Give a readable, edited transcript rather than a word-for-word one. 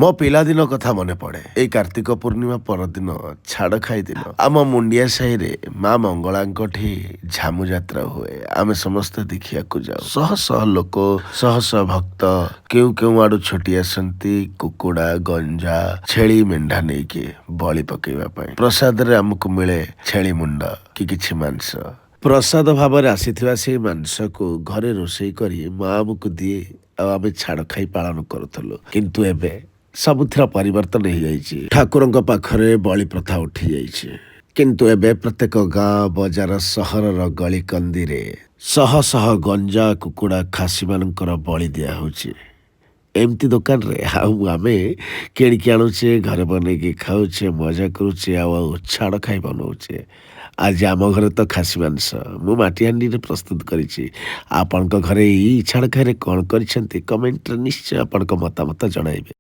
ମୋ ପିଲାଦିନ କଥା ମନେ ପଡେ। ଏଇ କାର୍ତ୍ତିକ ପୂର୍ଣ୍ଣିମା ପରଦିନ ଛାଡ଼ଖାଇ ଦିନ ଆମ ମୁଣ୍ଡିଆ ସାହିରେ ମା ମଙ୍ଗଳାଙ୍କଠି ଝାମୁ ଯାତ୍ରା ହୁଏ। ଆମେ ସମସ୍ତେ ଦେଖିବାକୁ ଯାଉ। ଶହ ଶହ ଲୋକ, ଶହ ଶହ ଭକ୍ତ କେଉଁ କେଉଁ ଆଡୁ ଛୁଟି ଆସନ୍ତି କୁକୁଡ଼ା, ଗଞ୍ଜା, ଛେଳି, ମେଣ୍ଢା ନେଇକି ବଳି ପକେଇବା ପାଇଁ। ପ୍ରସାଦରେ ଆମକୁ ମିଳେ ଛେଳି ମୁଣ୍ଡ କି କିଛି ମାଂସ। ପ୍ରସାଦ ଭାବରେ ଆସିଥିବା ସେଇ ମାଂସକୁ ଘରେ ରୋଷେଇ କରି ମା ଆମକୁ ଦିଏ ଆଉ ଆମେ ଛାଡ଼ଖାଇ ପାଳନ କରୁଥିଲୁ। କିନ୍ତୁ ଏବେ ସବୁଥିର ପରିବର୍ତ୍ତନ ହେଇଯାଇଛି। ଠାକୁରଙ୍କ ପାଖରେ ବଳି ପ୍ରଥା ଉଠି ଯାଇଛି। କିନ୍ତୁ ଏବେ ପ୍ରତ୍ୟେକ ଗାଁ, ବଜାର, ସହରର ଗଳି କନ୍ଦିରେ ଶହ ଶହ ଗଞ୍ଜା, କୁକୁଡ଼ା, ଖାସିମାନଙ୍କର ବଳି ଦିଆହଉଛି ଏମିତି ଦୋକାନରେ। ଆଉ ଆମେ କିଣିକି ଆଣୁଛେ, ଘରେ ବନେଇକି ଖାଉଛେ, ମଜା କରୁଛେ ଆଉ ଆଉ ଛାଡ଼ ଖାଇ ବନଉଛେ। ଆଜି ଆମ ଘରେ ତ ଖାସି ମାଂସ ମୁଁ ମାଟି ହାଣ୍ଡିରେ ପ୍ରସ୍ତୁତ କରିଛି। ଆପଣଙ୍କ ଘରେ ଏଇ ଛାଡ଼ ଖାଇରେ କ'ଣ କରିଛନ୍ତି, କମେଣ୍ଟରେ ନିଶ୍ଚୟ ଆପଣଙ୍କ ମତାମତ ଜଣାଇବେ।